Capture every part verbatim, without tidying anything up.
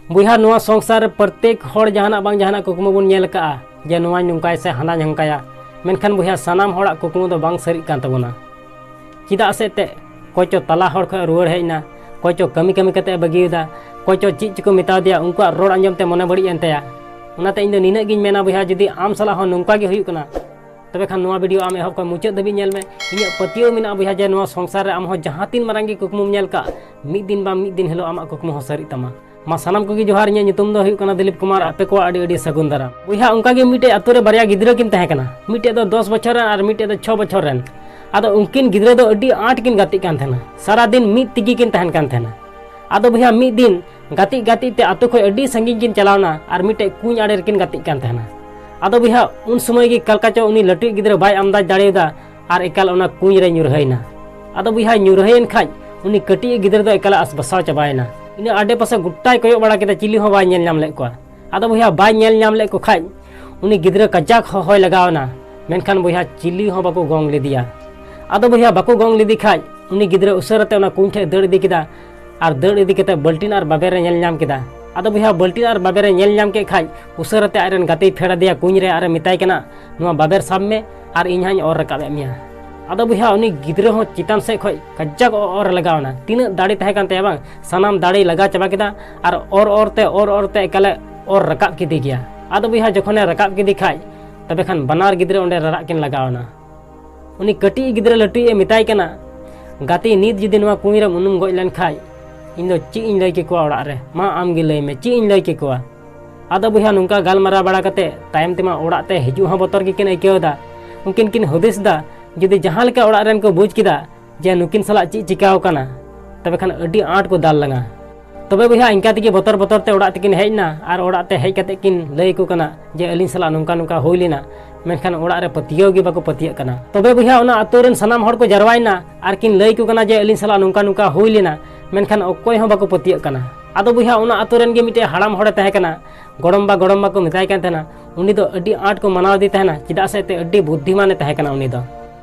ᱵᱚᱭᱦᱟ, ᱱᱚᱣᱟ ᱥᱚᱝᱥᱟᱨ ᱨᱮ ᱯᱨᱚᱛᱮᱠ ᱦᱚᱲ ᱡᱟᱦᱟᱱᱟᱜ ᱵᱟᱝ ᱡᱟᱦᱟᱱᱟᱜ ᱠᱩᱠᱢᱩ ᱵᱚᱱ ᱧᱮᱞ ᱠᱟᱜᱼᱟ, ᱡᱮ ᱱᱚᱣᱟᱧ ᱱᱚᱝᱠᱟᱭᱟ ᱥᱮ ᱦᱟᱱᱟᱧ ᱦᱚᱝᱠᱟᱭᱟ᱾ ᱢᱮᱱᱠᱷᱟᱱ ᱵᱚᱭᱦᱟ, ᱥᱟᱱᱟᱢ ᱦᱚᱲᱟᱜ ᱠᱩᱠᱢᱩ ᱫᱚ ᱵᱟᱝ ᱥᱟᱹᱨᱤᱜ ᱠᱟᱱ ᱛᱟᱵᱚᱱᱟ᱾ ᱪᱮᱫᱟᱜ ᱥᱮ ᱮᱱᱛᱮᱫ, ᱚᱠᱚᱭ ᱪᱚ ᱛᱟᱞᱟ ᱦᱚᱨ ᱠᱷᱚᱱ ᱨᱩᱣᱟᱹᱲ ᱦᱮᱡ ᱮᱱᱟ, ᱚᱠᱚᱭ ᱪᱚ ᱠᱟᱹᱢᱤ ᱠᱟᱹᱢᱤ ᱠᱟᱛᱮ ᱮ ᱵᱟᱹᱜᱤᱭᱮᱫᱟ, ᱚᱠᱚᱭ ᱪᱚ ᱪᱮᱫ ᱪᱚᱠᱚ ᱢᱮᱛᱟ ᱫᱮᱭᱟ, ᱩᱱᱠᱩᱣᱟᱜ ᱨᱚᱲ ᱟᱸᱡᱚᱢ ᱛᱮ ᱢᱚᱱᱮ ᱵᱟᱹᱲᱤᱡ ᱮᱱ ᱛᱟᱭᱟ᱾ ᱚᱱᱟᱛᱮ ᱤᱧ ᱫᱚ ᱱᱤᱱᱟᱹᱜ ᱜᱤᱧ ᱢᱮᱱᱟ ᱵᱚᱭᱦᱟ, ᱡᱩᱫᱤ ᱟᱢ ᱥᱟᱞᱟᱜ ᱦᱚᱸ ᱱᱚᱝᱠᱟ ᱜᱮ ᱦᱩᱭᱩᱜ ᱠᱟᱱᱟ, ᱛᱚᱵᱮ ᱠᱷᱟᱱ ᱱᱚᱣᱟ ᱵᱷᱤᱰᱤᱭᱳ ᱟᱢ ᱮᱦᱚᱵ ᱠᱷᱚᱱ ᱢᱩᱪᱟᱹᱫ ᱫᱷᱟᱹᱵᱤᱡ ᱧᱮᱞ ᱢᱮ᱾ ᱤᱧᱟᱹᱜ ᱯᱟᱹᱛᱭᱟᱹᱣ ᱢᱮᱱᱟᱜᱼᱟ ᱵᱚᱭᱦᱟ, ᱡᱮ ᱱᱚᱣᱟ ᱥᱚᱝᱥᱟᱨ ᱨᱮ ᱟᱢ ᱦᱚᱸ ᱡᱟᱦᱟᱸ ᱛᱤᱱ ᱢᱟᱨᱟᱝ ᱜᱮ ᱠᱩᱠᱢᱩᱢ ᱧᱮᱞ ᱠᱟᱜ, ᱢᱤᱫ ᱫᱤᱱ ᱵᱟᱝ ᱢᱤᱫ ᱫᱤᱱ ᱦᱤᱞᱳᱜ ᱟᱢᱟᱜ ᱠᱩᱠᱢᱩ ᱦᱚᱸ ᱥᱟᱹᱨᱤᱜ ᱛᱟᱢᱟ᱾ ᱢᱟ ᱥᱟᱱᱟᱢ ᱠᱚᱜᱮ ᱡᱚᱦᱟᱨ, ᱤᱧᱟᱹᱜ ᱧᱩᱛᱩᱢ ᱫᱚ ᱦᱩᱭᱩᱜ ᱠᱟᱱᱟ ᱫᱤᱞᱤᱯ ᱠᱩᱢᱟᱨ, ᱟᱯᱮ ᱠᱚᱣᱟᱜ ᱟᱹᱰᱤ ᱟᱹᱰᱤ ᱥᱟᱹᱜᱩᱱ ᱫᱟᱨᱟᱢ᱾ ᱵᱚᱭᱦᱟ, ᱚᱱᱠᱟ ᱜᱮ ᱢᱤᱫᱴᱮᱡ ᱟᱛᱳ ᱨᱮ ᱵᱟᱨᱭᱟ ᱜᱤᱫᱽᱨᱟᱹ ᱠᱤᱱ ᱛᱟᱦᱮᱸ ᱠᱟᱱᱟ, ᱢᱤᱫᱴᱮᱡ ᱫᱚ ᱫᱚᱥ ᱵᱚᱪᱷᱚᱨ ᱨᱮᱱ ᱟᱨ ᱢᱤᱫᱴᱮᱡ ᱫᱚ ᱪᱷᱚ ᱵᱚᱪᱷᱚᱨ ᱨᱮᱱ᱾ ᱟᱫᱚ ᱩᱱᱠᱤᱱ ᱜᱤᱫᱽᱨᱟᱹ ᱫᱚ ᱟᱹᱰᱤ ᱟᱸᱴ ᱠᱤᱱ ᱜᱟᱛᱮᱜ ᱠᱟᱱ ᱛᱟᱦᱮᱱᱟ, ᱥᱟᱨᱟ ᱫᱤᱱ ᱢᱤᱫ ᱛᱮᱜᱮ ᱠᱤᱱ ᱛᱟᱦᱮᱱ ᱠᱟᱱ ᱛᱟᱦᱮᱱᱟ᱾ ᱟᱫᱚ ᱵᱚᱭᱦᱟ, ᱢᱤᱫ ᱫᱤᱱ ᱜᱟᱛᱮᱜ ᱜᱟᱛᱮᱜ ᱛᱮ ᱟᱛᱳ ᱠᱷᱚᱱ ᱟᱹᱰᱤ ᱥᱟᱺᱜᱤᱧ ᱠᱤᱱ ᱪᱟᱞᱟᱣᱱᱟ ᱟᱨ ᱢᱤᱫᱴᱮᱡ ᱠᱩᱧ ᱟᱲᱮ ᱨᱮᱠᱤᱱ ᱜᱟᱛᱮᱜ ᱠᱟᱱ ᱛᱟᱦᱮᱱᱟ᱾ ᱟᱫᱚ ᱵᱚᱭᱦᱟ, ᱩᱱ ᱥᱚᱢᱚᱭ ᱜᱮ ᱚᱠᱟ ᱞᱮᱠᱟ ᱪᱚ ᱩᱱᱤ ᱞᱟᱹᱴᱩᱭᱤᱡ ᱜᱤᱫᱽᱨᱟᱹ ᱵᱟᱭ ᱟᱢᱫᱟᱡᱽ ᱫᱟᱲᱮᱭᱟᱫᱟ ᱟᱨ ᱮᱠᱟᱞ ᱚᱱᱟ ᱠᱩᱧ ᱨᱮ ᱧᱩᱨᱦᱟᱹᱭᱮᱱᱟ᱾ ᱟᱫᱚ ᱵᱚᱭᱦᱟ, ᱧᱩᱨᱦᱟᱹᱭᱮᱱ ᱠᱷᱟᱡ ᱩᱱᱤ ᱠᱟᱹᱴᱤᱡ ᱜᱤᱫᱽᱨᱟᱹ ᱫᱚ ᱮᱠᱟᱞᱮ ᱟᱥ ᱵᱟᱥᱟᱣ ᱪᱟᱵᱟᱭᱮᱱᱟ᱾ ᱤᱱᱟᱹ ᱟᱰᱮ ᱯᱟᱥᱮ ᱜᱚᱴᱟᱭ ᱠᱚᱭᱚᱜ ᱵᱟᱲᱟ ᱠᱮᱫᱟ, ᱪᱤᱞᱤ ᱦᱚᱸ ᱵᱟᱭ ᱧᱮᱞ ᱧᱟᱢ ᱞᱮᱫ ᱠᱚᱣᱟ᱾ ᱟᱫᱚ ᱵᱚᱭᱦᱟ, ᱵᱟᱭ ᱧᱮᱞ ᱧᱟᱢ ᱞᱮᱫ ᱠᱚ ᱠᱷᱟᱡ ᱩᱱᱤ ᱜᱤᱫᱽᱨᱟᱹ ᱠᱟᱡᱟᱠ ᱦᱚᱦᱚᱭ ᱞᱟᱜᱟᱣ ᱮᱱᱟ, ᱢᱮᱱᱠᱷᱟᱱ ᱵᱚᱭᱦᱟ, ᱪᱤᱞᱤ ᱦᱚᱸ ᱵᱟᱠᱚ ᱜᱚᱝ ᱞᱮᱫᱮᱭᱟ᱾ ᱟᱫᱚ ᱵᱚᱭᱦᱟ, ᱵᱟᱠᱚ ᱜᱚᱝ ᱞᱮᱫᱮ ᱠᱷᱟᱡ ᱩᱱᱤ ᱜᱤᱫᱽᱨᱟᱹ ᱩᱥᱟᱹᱨᱟᱛᱮ ᱚᱱᱟ ᱠᱩᱧ ᱴᱷᱮᱡ ᱫᱟᱹᱲ ᱤᱫᱤ ᱠᱮᱫᱟ ᱟᱨ ᱫᱟᱹᱲ ᱤᱫᱤ ᱠᱟᱛᱮ ᱵᱟᱹᱞᱴᱤᱱ ᱟᱨ ᱵᱟᱵᱮᱨ ᱮ ᱧᱮᱞ ᱧᱟᱢ ᱠᱮᱫᱟ᱾ ᱟᱫᱚ ᱵᱚᱭᱦᱟ, ᱵᱟᱹᱞᱴᱤᱱ ᱟᱨ ᱵᱟᱵᱮᱨ ᱮ ᱧᱮᱞ ᱧᱟᱢ ᱠᱮᱫ ᱠᱷᱟᱡ ᱩᱥᱟᱹᱨᱟᱛᱮ ᱟᱡᱨᱮᱱ ᱜᱟᱛᱮᱭ ᱯᱷᱮᱰ ᱟᱫᱮᱭᱟ ᱠᱩᱧ ᱨᱮ ᱟᱨ ᱮ ᱢᱮᱛᱟᱭ ᱠᱟᱱᱟ, "ᱱᱚᱣᱟ ᱵᱟᱵᱮᱨ ᱥᱟᱵ ᱢᱮ ᱟᱨ ᱤᱧ ᱦᱟᱸᱜ ᱤᱧ ᱚᱨ ᱨᱟᱠᱟᱵ ᱮᱫ ᱢᱮᱭᱟ᱾" ᱟᱫᱚ ᱵᱚᱭᱦᱟ, ᱩᱱᱤ ᱜᱤᱫᱽᱨᱟᱹ ᱦᱚᱸ ᱪᱮᱛᱟᱱ ᱥᱮᱫ ᱠᱷᱚᱡ ᱠᱟᱡᱟᱠ ᱚ-, ᱚᱨ ᱞᱟᱜᱟᱣ ᱮᱱᱟ᱾ ᱛᱤᱱᱟᱹᱜ ᱫᱟᱲᱮ ᱛᱟᱦᱮᱸ ᱠᱟᱱ ᱛᱟᱭᱟ ᱵᱟᱝ, ᱥᱟᱱᱟᱢ ᱫᱟᱲᱮᱭ ᱞᱟᱜᱟ ᱪᱟᱵᱟ ᱠᱮᱫᱟ ᱟᱨ ᱚᱨ ᱚᱨ ᱛᱮ, ᱚᱨ ᱚᱨ ᱛᱮ ᱮᱠᱟᱞᱮ ᱚᱨ ᱨᱟᱠᱟᱵ ᱠᱮᱫᱮ ᱜᱮᱭᱟ᱾ ᱟᱫᱚ ᱵᱚᱭᱦᱟ, ᱡᱚᱠᱷᱚᱱᱮ ᱨᱟᱠᱟᱵ ᱠᱮᱫᱮ ᱠᱷᱟᱡ, ᱛᱚᱵᱮ ᱠᱷᱟᱱ ᱵᱟᱱᱟᱨ ᱜᱤᱫᱽᱨᱟᱹ ᱚᱸᱰᱮ ᱨᱟᱨᱟᱜ ᱠᱤᱱ ᱞᱟᱜᱟᱣ ᱮᱱᱟ᱾ ᱩᱱᱤ ᱠᱟᱹᱴᱤᱡ ᱜᱤᱫᱽᱨᱟᱹ ᱞᱟᱹᱴᱩᱭᱤᱡ ᱮ ᱢᱮᱛᱟᱭ ᱠᱟᱱᱟ, "ᱜᱟᱛᱮ, ᱱᱤᱛ ᱡᱩᱫᱤ ᱱᱚᱣᱟ ᱠᱩᱧ ᱨᱮᱢ ᱩᱱᱩᱢ ᱜᱚᱡ ᱞᱮᱱ ᱠᱷᱟᱡ, ᱤᱧ ᱫᱚ ᱪᱮᱫ ᱤᱧ ᱞᱟᱹᱭ ᱠᱮᱠᱚᱣᱟ ᱚᱲᱟᱜ ᱨᱮ? ᱢᱟ ᱟᱢ ᱜᱮ ᱞᱟᱹᱭ ᱢᱮ, ᱪᱮᱫ ᱤᱧ ᱞᱟᱹᱭ ᱠᱮᱠᱚᱣᱟ?" ᱟᱫᱚ ᱵᱚᱭᱦᱟ, ᱱᱚᱝᱠᱟ ᱜᱟᱞᱢᱟᱨᱟᱣ ᱵᱟᱲᱟ ᱠᱟᱛᱮ ᱛᱟᱭᱚᱢ ᱛᱮᱢᱟ ᱚᱲᱟᱜ ᱛᱮ ᱦᱤᱡᱩᱜ ᱦᱚᱸ ᱵᱚᱛᱚᱨ ᱜᱮᱠᱤᱱ ᱟᱹᱭᱠᱟᱹᱣ ᱮᱫᱟ᱾ ᱩᱱᱠᱤᱱ ᱠᱤᱱ ᱦᱩᱫᱤᱥ ᱮᱫᱟ, ᱡᱩᱫᱤ ᱡᱟᱦᱟᱸ ᱞᱮᱠᱟ ᱚᱲᱟᱜ ᱨᱮᱱ ᱠᱚ ᱵᱩᱡᱽ ᱠᱮᱫᱟ ᱡᱮ ᱱᱩᱠᱤᱱ ᱥᱟᱞᱟᱜ ᱪᱮᱫ ᱪᱤᱠᱟᱹᱣ ᱠᱟᱱᱟ, ᱛᱚᱵᱮ ᱠᱷᱟᱱ ᱟᱹᱰᱤ ᱟᱸᱴ ᱠᱚ ᱫᱟᱞ ᱞᱟᱝᱟ᱾ ᱛᱚᱵᱮ ᱵᱚᱭᱦᱟ, ᱤᱱᱠᱟ ᱛᱮᱜᱮ ᱵᱚᱛᱚᱨ ᱵᱚᱛᱚᱨ ᱛᱮ ᱚᱲᱟᱜ ᱛᱮᱠᱤᱱ ᱦᱮᱡ ᱮᱱᱟ ᱟᱨ ᱚᱲᱟᱜ ᱛᱮ ᱦᱮᱡ ᱠᱟᱛᱮ ᱠᱤᱱ ᱞᱟᱹᱭ ᱟᱠᱚ ᱠᱟᱱᱟ ᱡᱮ ᱟᱹᱞᱤᱧ ᱥᱟᱞᱟᱜ ᱱᱚᱝᱠᱟ ᱱᱚᱝᱠᱟ ᱦᱩᱭ ᱞᱮᱱᱟ᱾ ᱢᱮᱱᱠᱷᱟᱱ ᱚᱲᱟᱜ ᱨᱮ ᱯᱟᱹᱛᱭᱟᱹᱣ ᱜᱮ ᱵᱟᱠᱚ ᱯᱟᱹᱛᱭᱟᱹᱜ ᱠᱟᱱᱟ᱾ ᱛᱚᱵᱮ ᱵᱚᱭᱦᱟ, ᱚᱱᱟ ᱟᱛᱳ ᱨᱮᱱ ᱥᱟᱱᱟᱢ ᱦᱚᱲ ᱠᱚ ᱡᱟᱨᱣᱟᱭᱮᱱᱟ ᱟᱨ ᱠᱤᱱ ᱞᱟᱹᱭ ᱟᱠᱚ ᱠᱟᱱᱟ ᱡᱮ ᱟᱹᱞᱤᱧ ᱥᱟᱞᱟᱜ ᱱᱚᱝᱠᱟ ᱱᱚᱝᱠᱟ ᱦᱩᱭ ᱞᱮᱱᱟ, ᱢᱮᱱᱠᱷᱟᱱ ᱚᱠᱚᱭ ᱦᱚᱸ ᱵᱟᱠᱚ ᱯᱟᱹᱛᱭᱟᱹᱜ ᱠᱟᱱᱟ᱾ ᱟᱫᱚ ᱵᱚᱭᱦᱟ, ᱚᱱᱟ ᱟᱛᱳ ᱨᱮᱱ ᱜᱮ ᱢᱤᱫᱴᱮᱡ ᱦᱟᱲᱟᱢ ᱦᱚᱲᱮ ᱛᱟᱦᱮᱸ ᱠᱟᱱᱟ, ᱜᱚᱲᱚᱢᱵᱟ ᱜᱚᱲᱚᱢᱵᱟ ᱠᱚ ᱢᱮᱛᱟᱭ ᱠᱟᱱ ᱛᱟᱦᱮᱱᱟ᱾ ᱩᱱᱤ ᱫᱚ ᱟᱹᱰᱤ ᱟᱸᱴ ᱠᱚ ᱢᱟᱱᱟᱣ ᱮᱫᱮ ᱛᱟᱦᱮᱱᱟ, ᱪᱮᱫᱟᱜ ᱥᱮ ᱮᱱᱛᱮ ᱟᱹᱰᱤ ᱵᱩᱫᱽᱫᱷᱤᱢᱟᱱᱮ ᱛᱟᱦᱮᱸ ᱠᱟᱱᱟ ᱩᱱᱤ ᱫᱚ᱾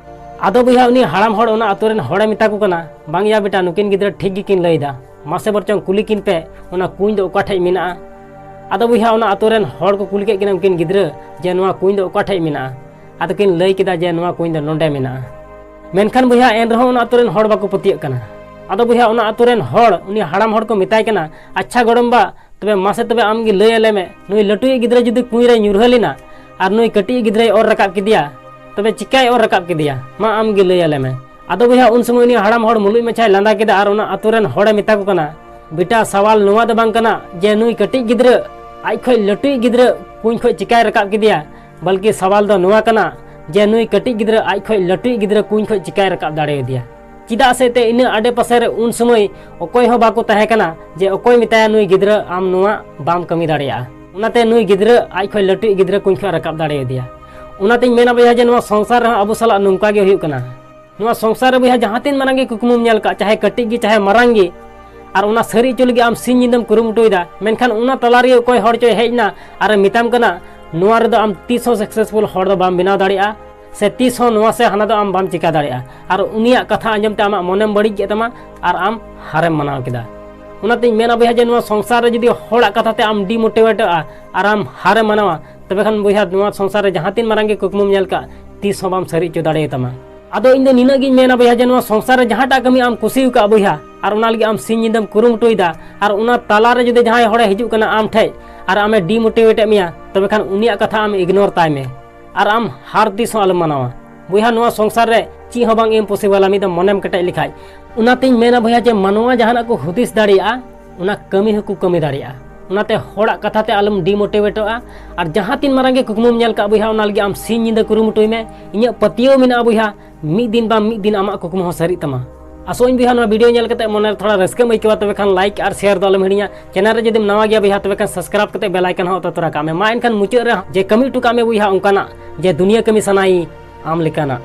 ᱟᱫᱚ ᱵᱚᱭᱦᱟ, ᱩᱱᱤ ᱦᱟᱲᱟᱢ ᱦᱚᱲ ᱚᱱᱟ ᱟᱛᱳ ᱨᱮᱱ ᱦᱚᱲᱮ ᱢᱮᱛᱟ ᱠᱚ ᱠᱟᱱᱟ, "ᱵᱟᱝ ᱭᱟ ᱵᱮᱴᱟ, ᱱᱩᱠᱤᱱ ᱜᱤᱫᱽᱨᱟᱹ ᱴᱷᱤᱠ ᱜᱮᱠᱤᱱ ᱞᱟᱹᱭ ᱮᱫᱟ, ᱢᱟᱥᱮ ᱵᱚᱨᱪᱚᱝ ᱠᱩᱞᱤ ᱠᱤᱱ ᱯᱮ, ᱚᱱᱟ ᱠᱩᱧ ᱫᱚ ᱚᱠᱟ ᱴᱷᱮᱡ ᱢᱮᱱᱟᱜᱼᱟ?" ᱟᱫᱚ ᱵᱚᱭᱦᱟ, ᱚᱱᱟ ᱟᱛᱳ ᱨᱮᱱ ᱦᱚᱲ ᱠᱚ ᱠᱩᱞᱤ ᱠᱮᱫ ᱠᱤᱱᱟ ᱩᱱᱠᱤᱱ ᱜᱤᱫᱽᱨᱟᱹ ᱡᱮ, "ᱱᱚᱣᱟ ᱠᱩᱧ ᱫᱚ ᱚᱠᱟ ᱴᱷᱮᱡ ᱢᱮᱱᱟᱜᱼᱟ?" ᱟᱫᱚ ᱠᱤᱱ ᱞᱟᱹᱭ ᱠᱮᱫᱟ ᱡᱮ, "ᱱᱚᱣᱟ ᱠᱩᱧ ᱫᱚ ᱱᱚᱰᱮ ᱢᱮᱱᱟᱜᱼᱟ᱾" ᱢᱮᱱᱠᱷᱟᱱ ᱵᱚᱭᱦᱟ, ᱮᱱ ᱨᱮᱦᱚᱸ ᱚᱱᱟ ᱟᱛᱳ ᱨᱮᱱ ᱦᱚᱲ ᱵᱟᱠᱚ ᱯᱟᱹᱛᱭᱟᱹᱜ ᱠᱟᱱᱟ᱾ ᱟᱫᱚ ᱵᱚᱭᱦᱟ, ᱚᱱᱟ ᱟᱛᱳ ᱨᱮᱱ ᱦᱚᱲ, ᱩᱱᱤ ᱦᱟᱲᱟᱢ ᱦᱚᱲ ᱠᱚ ᱢᱮᱛᱟᱭ ᱠᱟᱱᱟ, "ᱟᱪᱪᱷᱟ ᱜᱚᱲᱚᱢ ᱵᱟ, ᱛᱚᱵᱮ ᱢᱟᱥᱮ ᱛᱚᱵᱮ ᱟᱢ ᱜᱮ ᱞᱟᱹᱭ ᱟᱞᱮ ᱢᱮ, ᱱᱩᱭ ᱞᱟᱹᱴᱩᱭᱤᱡ ᱜᱤᱫᱽᱨᱟᱹ ᱡᱩᱫᱤ ᱠᱩᱧ ᱨᱮᱭ ᱧᱩᱨᱦᱟᱹ ᱞᱮᱱᱟ ᱟᱨ ᱱᱩᱭ ᱠᱟᱹᱴᱤᱡ ᱜᱤᱫᱽᱨᱟᱹᱭ ᱚᱨ ᱨᱟᱠᱟᱵ ᱠᱮᱫᱮᱭᱟ, ᱛᱚᱵᱮ ᱪᱤᱠᱟᱭ ᱚᱨ ᱨᱟᱠᱟᱵ ᱠᱮᱫᱮᱭᱟ? ᱢᱟ ᱟᱢ ᱜᱮ ᱞᱟᱹᱭ ᱟᱞᱮ ᱢᱮ᱾" ᱟᱫᱚ ᱵᱚᱭᱦᱟ, ᱩᱱ ᱥᱚᱢᱚᱭ ᱩᱱᱤ ᱦᱟᱲᱟᱢ ᱦᱚᱲ ᱢᱩᱞᱩᱡ ᱢᱟᱪᱷᱟᱭ ᱞᱟᱸᱫᱟ ᱠᱮᱫᱟ ᱟᱨ ᱚᱱᱟ ᱟᱛᱳ ᱨᱮᱱ ᱦᱚᱲᱮ ᱢᱮᱛᱟ ᱠᱚ ᱠᱟᱱᱟ, "ᱵᱮᱴᱟ, ᱥᱟᱣᱟᱞ ᱱᱚᱣᱟ ᱫᱚ ᱵᱟᱝ ᱠᱟᱱᱟ ᱡᱮ ᱱᱩᱭ ᱠᱟᱹᱴᱤᱡ ᱜᱤᱫᱽᱨᱟᱹ ᱟᱡ ᱠᱷᱚᱡ ᱞᱟᱹᱴᱩᱭᱤᱡ ᱜᱤᱫᱽᱨᱟᱹ ᱠᱩᱧ ᱠᱷᱚᱡ ᱪᱤᱠᱟᱭ ᱨᱟᱠᱟᱵ ᱠᱮᱫᱮᱭᱟ, ᱵᱚᱞᱠᱤ ᱥᱟᱣᱟᱞ ᱫᱚ ᱱᱚᱣᱟ ᱠᱟᱱᱟ ᱡᱮ ᱱᱩᱭ ᱠᱟᱹᱴᱤᱡ ᱜᱤᱫᱽᱨᱟᱹ ᱟᱡ ᱠᱷᱚᱡ ᱞᱟᱹᱴᱩᱭᱤᱡ ᱜᱤᱫᱽᱨᱟᱹ ᱠᱩᱧ ᱠᱷᱚᱡ ᱪᱤᱠᱟᱭ ᱨᱟᱠᱟᱵ ᱫᱟᱲᱮᱭᱟᱫᱮᱭᱟ?" ᱪᱮᱫᱟᱜ ᱥᱮ ᱛᱮ ᱤᱱᱟᱹ ᱟᱰᱮ ᱯᱟᱥᱮ ᱨᱮ ᱩᱱ ᱥᱚᱢᱚᱭ ᱚᱠᱚᱭ ᱦᱚᱸ ᱵᱟᱠᱚ ᱛᱟᱦᱮᱸ ᱠᱟᱱᱟ ᱡᱮ ᱚᱠᱚᱭ ᱢᱮᱛᱟᱭᱟ, "ᱱᱩᱭ ᱜᱤᱫᱽᱨᱟᱹ ᱟᱢ ᱱᱚᱣᱟ ᱵᱟᱢ ᱠᱟᱹᱢᱤ ᱫᱟᱲᱮᱭᱟᱜᱼᱟ᱾" ᱚᱱᱟᱛᱮ ᱱᱩᱭ ᱜᱤᱫᱽᱨᱟᱹ ᱟᱡ ᱠᱷᱚᱡ ᱞᱟᱹᱴᱩᱭᱤᱡ ᱜᱤᱫᱽᱨᱟᱹ ᱠᱩᱧ ᱠᱷᱚᱡ ᱨᱟᱠᱟᱵ ᱫᱟᱲᱮᱭᱟᱫᱮᱭᱟ᱾ ᱚᱱᱟᱛᱤᱧ ᱢᱮᱱᱟ ᱵᱚᱭᱦᱟ ᱡᱮ ᱱᱚᱣᱟ ᱥᱚᱝᱥᱟᱨ ᱨᱮᱦᱚᱸ ᱟᱵᱚ ᱥᱟᱞᱟᱜ ᱱᱚᱝᱠᱟ ᱜᱮ ᱦᱩᱭᱩᱜ ᱠᱟᱱᱟ᱾ ᱱᱚᱣᱟ ᱥᱚᱝᱥᱟᱨ ᱨᱮ ᱵᱚᱭᱦᱟ ᱡᱟᱦᱟᱸ ᱛᱤᱱ ᱢᱟᱨᱟᱝ ᱜᱮ ᱠᱩᱠᱢᱩᱢ ᱧᱮᱞ ᱠᱟᱜ, ᱪᱟᱦᱮ ᱠᱟᱹᱴᱤᱡ ᱜᱮ ᱪᱟᱦᱮ ᱢᱟᱨᱟᱝ ᱜᱮ, ᱟᱨ ᱚᱱᱟ ᱥᱟᱹᱨᱤ ᱦᱚᱪᱚ ᱞᱟᱹᱜᱤᱫ ᱟᱢ ᱥᱤᱧ ᱧᱤᱫᱟᱹᱢ ᱠᱩᱨᱩᱢᱩᱴᱩᱭᱮᱫᱟ, ᱢᱮᱱᱠᱷᱟᱱ ᱚᱱᱟ ᱛᱟᱞᱟ ᱨᱮ ᱚᱠᱚᱭ ᱦᱚᱲ ᱪᱚᱭ ᱦᱮᱡ ᱮᱱᱟ ᱟᱨᱮ ᱢᱮᱛᱟᱢ ᱠᱟᱱᱟ, "ᱱᱚᱣᱟ ᱨᱮᱫᱚ ᱟᱢ ᱛᱤᱥ ᱦᱚᱸ ᱥᱟᱠᱥᱮᱥᱯᱷᱩᱞ ᱦᱚᱲ ᱫᱚ ᱵᱟᱢ ᱵᱮᱱᱟᱣ ᱫᱟᱲᱮᱭᱟᱜᱼᱟ, ᱥᱮ ᱛᱤᱥ ᱦᱚᱸ ᱱᱚᱣᱟ ᱥᱮ ᱦᱟᱱᱟ ᱫᱚ ᱟᱢ ᱵᱟᱢ ᱪᱤᱠᱟ ᱫᱟᱲᱮᱭᱟᱜᱼᱟ", ᱟᱨ ᱩᱱᱤᱭᱟᱜ ᱠᱟᱛᱷᱟ ᱟᱸᱡᱚᱢ ᱛᱮ ᱟᱢᱟᱜ ᱢᱚᱱᱮᱢ ᱵᱟᱹᱲᱤᱡ ᱠᱮᱫ ᱛᱟᱢᱟ ᱟᱨ ᱟᱢ ᱦᱟᱨᱮᱢ ᱢᱟᱱᱟᱣ ᱠᱮᱫᱟ᱾ ᱚᱱᱟᱛᱤᱧ ᱢᱮᱱᱟ ᱵᱚᱭᱦᱟ ᱡᱮ ᱱᱚᱣᱟ ᱥᱚᱝᱥᱟᱨ ᱨᱮ ᱡᱩᱫᱤ ᱦᱚᱲᱟᱜ ᱠᱟᱛᱷᱟ ᱛᱮ ᱟᱢ ᱰᱤᱢᱳᱴᱤᱵᱷᱮᱴᱚᱜᱼᱟ ᱟᱨ ᱟᱢ ᱦᱟᱨᱮᱢ ᱢᱟᱱᱟᱣᱟ, ᱛᱚᱵᱮ ᱠᱷᱟᱱ ᱵᱚᱭᱦᱟ, ᱱᱚᱣᱟ ᱥᱚᱝᱥᱟᱨ ᱨᱮ ᱡᱟᱦᱟᱸ ᱛᱤᱱ ᱢᱟᱨᱟᱝ ᱜᱮ ᱠᱩᱠᱢᱩᱢ ᱧᱮᱞ ᱠᱟᱜ, ᱛᱤᱥ ᱦᱚᱸ ᱵᱟᱢ ᱥᱟᱹᱨᱤ ᱦᱚᱪᱚ ᱫᱟᱲᱮᱭᱟᱛᱟᱢᱟ᱾ ᱟᱫᱚ ᱤᱧ ᱫᱚ ᱱᱤᱱᱟᱹᱜ ᱜᱤᱧ ᱢᱮᱱᱟ ᱵᱚᱭᱦᱟ ᱡᱮ ᱱᱚᱣᱟ ᱥᱚᱝᱥᱟᱨ ᱨᱮ ᱡᱟᱦᱟᱸᱴᱟᱜ ᱠᱟᱹᱢᱤ ᱟᱢ ᱠᱩᱥᱤ ᱟᱠᱟᱫ ᱵᱚᱭᱦᱟ, ᱟᱨ ᱚᱱᱟ ᱞᱟᱹᱜᱤᱫ ᱟᱢ ᱥᱤᱧ ᱧᱤᱫᱟᱹᱢ ᱠᱩᱨᱩᱢᱩᱴᱩᱭᱮᱫᱟ, ᱟᱨ ᱚᱱᱟ ᱛᱟᱞᱟ ᱨᱮ ᱡᱩᱫᱤ ᱡᱟᱦᱟᱸᱭ ᱦᱚᱲᱮ ᱦᱤᱡᱩᱜ ᱠᱟᱱᱟ ᱟᱢ ᱴᱷᱮᱡ ᱟᱨ ᱟᱢᱮ ᱰᱤᱢᱳᱴᱤᱵᱷᱮᱴ ᱮᱫ ᱢᱮᱭᱟ, ᱛᱚᱵᱮ ᱠᱷᱟᱱ ᱩᱱᱤᱭᱟᱜ ᱠᱟᱛᱷᱟ ᱟᱢ ᱤᱜᱱᱳᱨ ᱛᱟᱭ ᱢᱮ᱾ ᱟᱨ ᱟᱢ ᱦᱟᱨ ᱛᱤᱥ ᱦᱚᱸ ᱟᱞᱚᱢ ᱢᱟᱱᱟᱣᱟ᱾ ᱵᱚᱭᱦᱟ, ᱱᱚᱣᱟ ᱥᱚᱝᱥᱟᱨ ᱨᱮ ᱪᱮᱫ ᱦᱚᱸ ᱵᱟᱝ ᱤᱢᱯᱚᱥᱤᱵᱚᱞᱟ, ᱢᱤᱫ ᱫᱚᱢ ᱢᱚᱱᱮᱢ ᱠᱮᱴᱮᱡ ᱞᱮᱠᱷᱟᱡ᱾ ᱚᱱᱟᱛᱤᱧ ᱢᱮᱱᱟ ᱵᱚᱭᱦᱟ ᱡᱮ ᱢᱟᱱᱣᱟ ᱡᱟᱦᱟᱱᱟᱜ ᱠᱚ ᱦᱩᱫᱤᱥ ᱫᱟᱲᱮᱭᱟᱜᱼᱟ, ᱚᱱᱟ ᱠᱟᱹᱢᱤ ᱦᱚᱸᱠᱚ ᱠᱟᱹᱢᱤ ᱫᱟᱲᱮᱭᱟᱜᱼᱟ᱾ ᱚᱱᱟᱛᱮ ᱦᱚᱲᱟᱜ ᱠᱟᱛᱷᱟ ᱛᱮ ᱟᱞᱚᱢ ᱰᱤᱢᱳᱴᱤᱵᱷᱮᱴᱚᱜᱼᱟ᱾ ᱟᱨ ᱡᱟᱦᱟᱸ ᱛᱤᱱ ᱢᱟᱨᱟᱝ ᱜᱮ ᱠᱩᱠᱢᱩᱢ ᱧᱮᱞ ᱠᱟᱜ ᱵᱚᱭᱦᱟ, ᱚᱱᱟ ᱞᱟᱹᱜᱤᱫ ᱟᱢ ᱥᱤᱧ ᱧᱤᱫᱟᱹ ᱠᱩᱨᱩᱢᱩᱴᱩᱭ ᱢᱮ᱾ ᱤᱧᱟᱹᱜ ᱯᱟᱹᱛᱭᱟᱹᱣ ᱢᱮᱱᱟᱜᱼᱟ ᱵᱚᱭᱦᱟ, ᱢᱤᱫ ᱫᱤᱱ ᱵᱟᱝ ᱢᱤᱫ ᱫᱤᱱ ᱟᱢᱟᱜ ᱠᱩᱠᱢᱩ ᱦᱚᱸ ᱥᱟᱹᱨᱤᱜ ᱛᱟᱢᱟ᱾ ᱟᱥᱚᱜ ᱟᱹᱧ ᱵᱚᱭᱦᱟ, ᱱᱚᱣᱟ ᱵᱷᱤᱰᱤᱭᱳ ᱧᱮᱞ ᱠᱟᱛᱮ ᱢᱚᱱᱮ ᱨᱮ ᱛᱷᱚᱲᱟ ᱨᱟᱹᱥᱠᱟᱹᱢ ᱟᱹᱭᱠᱟᱹᱣᱟ, ᱛᱚᱵᱮ ᱠᱷᱟᱱ ᱞᱟᱭᱤᱠ ᱟᱨ ᱥᱮᱭᱟᱨ ᱫᱚ ᱟᱞᱚᱢ ᱦᱤᱲᱤᱧᱟ᱾ ᱪᱮᱱᱮᱞ ᱨᱮ ᱡᱩᱫᱤᱢ ᱱᱟᱣᱟ ᱜᱮᱭᱟ ᱵᱚᱭᱦᱟ, ᱛᱚᱵᱮ ᱠᱷᱟᱱ ᱥᱟᱵᱥᱠᱨᱟᱭᱤᱵ ᱠᱟᱛᱮ ᱵᱮᱞ ᱟᱭᱠᱚᱱ ᱦᱚᱸ ᱚᱛᱟ ᱛᱚᱨᱟ ᱠᱟᱜ ᱢᱮ᱾ ᱢᱟ ᱮᱱᱠᱷᱟᱱ ᱢᱩᱪᱟᱹᱫ ᱨᱮ ᱡᱮ ᱠᱟᱹᱢᱤ ᱦᱚᱴᱚ ᱠᱟᱜ ᱢᱮ ᱵᱚᱭᱦᱟ, ᱚᱱᱠᱟᱱᱟᱜ ᱡᱮ ᱫᱩᱱᱤᱭᱟᱹ ᱠᱟᱹᱢᱤ ᱥᱟᱱᱟᱭᱤ ᱟᱢ ᱞᱮᱠᱟᱱᱟᱜ᱾